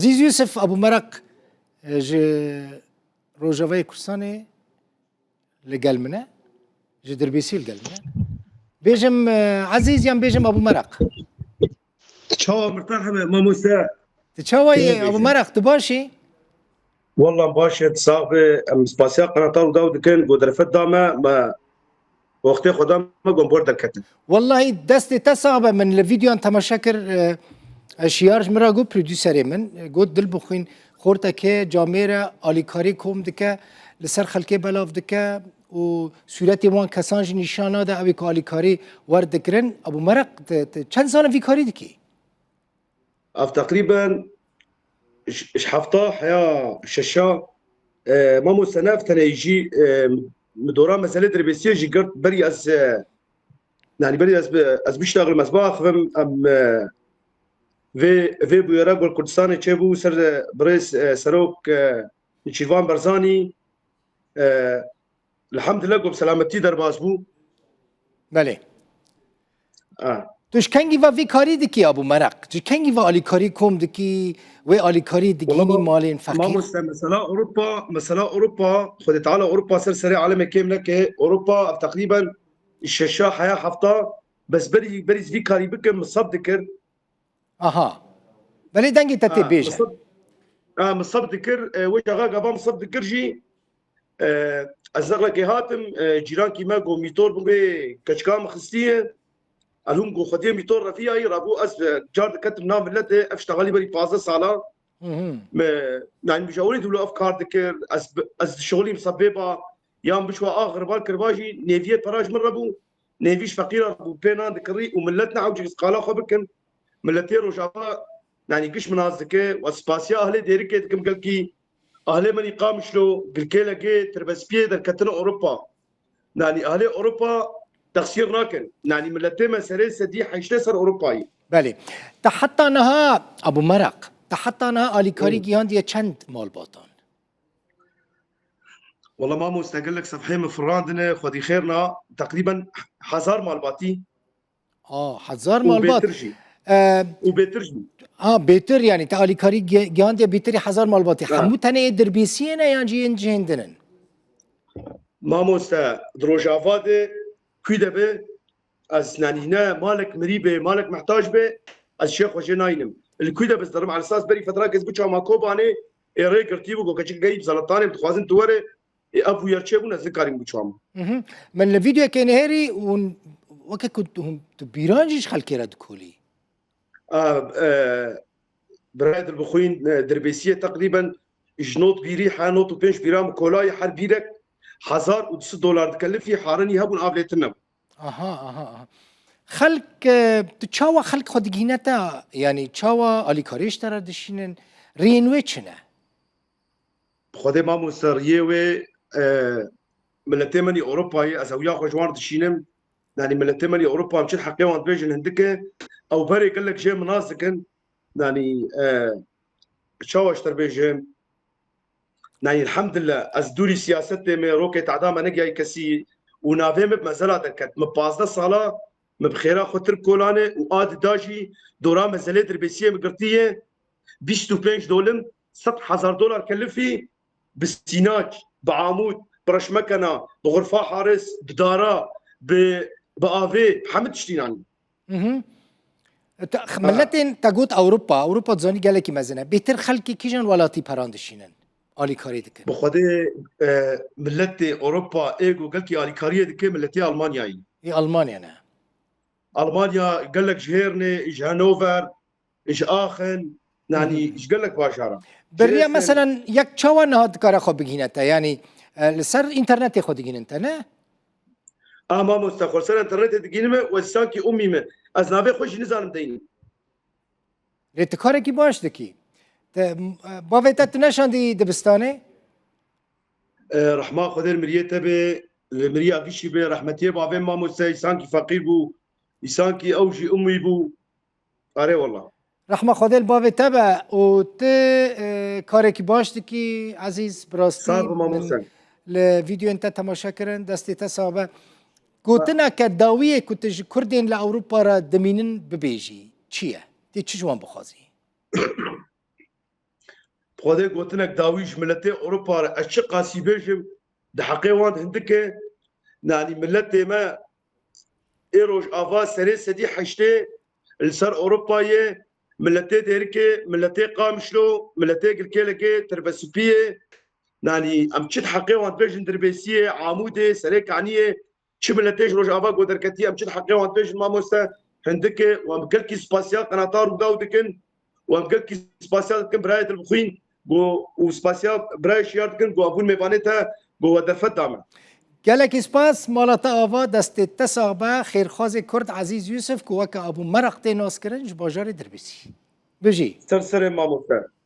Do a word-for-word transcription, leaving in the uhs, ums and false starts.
Ezîz Yusuf, Abu Meraq, e, ji Rojavayê Kurdistanê li gel min e, ji Dirbêsiyê li gel min e. Bêjim, e, Ezîz yan bêjim Abu Meraq? Çawa mirta hebe, mamoste? Tu çawa yî, Abu Meraq, tu baş î? Wallah baş e, sax be. Em spasiya qenata Rûdaw dikin, ku derfet da me, me wextê xwe da me, ku em bor derketin. Wallahî destê te sax be, min li vîdeoyan temaşe kir, e, e, Şiyar ji min re got, prodûserê min, e, got, Dilbixwîn, xorteke camêr e, alîkarî kom dike, li ser xelkê belav dike û sûretê wan kesan jî nîşan nade, ew ê ku alîkarî wer dikirin. Abu Meraq, tu, tu çend sal e vî karî dikî? Ev teqrîben ji, ji hefta heya şeşa, e, mamoste, ne ev tenê jî, e, min dora mezelê Dirbêsiyê jî girt, berî ez, e, yanî berî ez bi, ez biştaxlim, ez biaxivim, em, e, vê, vê bûyera gel Kurdistanê çêbû ser, e, birêz, e, serok, e, Nêçîrvan Barzanî, e, Elhamdulillah, ku bi selametî derbas bû. Belê. Ha. Tu ji kengî ve vî karî dikî, Abu Meraq? Ji kengî ve alîkarî kom dikî, wê alîkarî digihînî malên feqîr? Mamoste, mesela Ewropa, mesela Ewropa, Xwedê Teala Ewropa ser serê alemê kêm neke. Ewropa, ev teqrîben şeşa heya hefta, bes berî, berî vî karî bikim, min seb dikir. Aha. Belê dengê te tê, bêje. Min seb, ha, min seb dikir, e, wê çaxa gava min seb dikir jî, e, ez zexlekê hatim, e, cîrankî me got, mîtor bi wê keçika min xistiye. Elhûm got, xwediyê mîtor reviyayî, rabû ez, e, car diketim nav miletê, ev ştaxalî berî pazdeh sala. Hı hı. Me, yani, mijawirî dûlo ev kar dikir, ez bi, ez dişixulîm sebê ba, yan biçwa ax xirval kirva jî, nêviyê pera ji min re bû, nêvî ji feqîran bû, pê nan dikirî û millet ne ewcik qala xwe bikin. Milletê Rojava, yanî giş min nas dike, we spasiya ahlê Dêrikê dikim gelkî, ahlê min î Qamişlo, Girkêlekê, Tirbespiyê derketin Ewropa. Nanî ahlê Ewropa texsîr nakin. Nanî miletê me serê sedî heştê ser Ewropayê. Belê. Te heta niha, Abu Meraq, te heta niha alîkarî Hı. gihandiye çend malbatan? Wala mamoste, gelek sefhê min firandine, xwedî xêr na, teqrîben hezar malbatî. A, hezar malbat. Û bêtir jî. E, Û bêtir jî. Ha, bêtir, yani te alîkarî ge-, gihandiye bêtirî hezar malbatî. Ha. Hemû tenê yê Dirbêsiyê ne yan jî yên cihên din in? Mamoste, di Rojava de kû de be, ez nanî ne malek mirî be, malek mehtac be, ez şê xwe jê nayînim. Li kû de be, ez derim, esas berî fetrak ez biçama Kobanê, ê rê girtî bû, got keçik geyî bi zeletanê, dixwazin tu were, ê ev bûyer çêbûn, ez nikarîm biçama. Mhm. Min li vîdeoyekê nihêrî û weke ku tu, tu bîran jî ji xelkê re dikolî. A, e, birayê Dilbixwîn, e, Dirbêsiyê teqrîben ji not bîrî he not û pênc bîra min kolayî, her bîrek hezar û du sed dolar dikelifî, harinî hebûn, av lê tune bû. Aha, aha, aha. Xelk, e, tu çawa xelk xwe digihîne te? Yanî çawa alîkariyê ji te re dişînin? Riyên wê çi ne? Xwedê mamoste, riyê wê, e, miletê min ê Ewropayê, ez ewiya xwe ji wan dişînim. Yanî miletê min ê Ewropa, em çi heqê wan dibêjin hindike, ew berê gelek jê min nas dikin. Yanî, e, çawa ji te bêjim? Yanî elhamdulillah, ez dûrî siyasetê me, rokê tehda me negihayî kesî û navê me bi mezela derket. Min pazdeh sala, min bi xêra xwe Tirk kolane û a di da jî dora mezelê Dirbêsiyê min girtiye. Bîst û pênc dolim, sed hezar dolar kelifî, bi sînac, bi amûd, bi reşmekena, bi xurfa haris, bi dara, bi, bi avê, bi hemî tiştî nanî. Mhm. Te, Ha. Miletên te got Ewropa, Ewropa dizanî gelekî mezin e. Bêtir xelkê kîjan welatî peran dişînin? Alîkarî dikin? Bi xwedê, e, miletê Ewropa ê ku gelkî alîkariyê dike, miletê Almanyayê. Ê Almanya ne? Almanya gelek ji Hêrnê, ji Hanover, ji Aachen, nanî Mhm. ji gelek bajara. Beriya Dresden. Meselen yek çawa niha dikare xwe bigihîne te? Yanî, e, li ser înternetê xwe digihînin te, ne? A mamoste, xwe ser înternetê digihînime, we sankî umî me. Ez navê xwe jî nizanim deynim. Lê tu karekî baş dikî. Te, e, bavê te tu neşandî dibistanê? E, rehma Xwedê li miriyê te be, li miriya gişî be, rehmetiyê bavê mamosteyê, îsankî feqîr bû, îsankî ew jî umî bû. Are wela. Rehma Xwedê li bavê te be û tu, e, karekî baş dikî, Ezîz, bi rastî. Sağ ol, mamoste. Li vîdeoyên te temaşe kirin, destê te sax be. Gotineke dawiyê ku tu ji Kurdên li Ewropa re dimînin bibêjî, çi ye? Tê çi ji wan bixwazî? Xwedê gotinek dawî ji miletê Ewropa re ez çi qasî bêjim, di heqê wan hindike, nanî miletê me ê Rojava serê sedî heştê li ser Ewropa ye, miletê Dêrikê, miletê Qamişlo, miletê Girkêlekê, Tirbesûpiyê, nanî em çi di heqê wan dibêjin Dirbêsiyê, Amûdê, serê Kaniyê, çi miletê ji Rojava ku derketî, em çi di heqê wan dibêjin mamoste, hindike, û em gelkî spasiya qenata Rûdaw dikin, û em gelkî spasiya dikin birayê Dilbixwîn, ku û spasiya birayê Şiyar dikin, ku em bûn mêvanê te, ku we derfet da min. Gelekî spas, mala te ava, destê te sax be, xêrxwazê Kurd Ezîz Yusuf, ku weke abû meraq tê naskirin ji bajarê Dirbêsî. Bijî. Ser serê mamoste.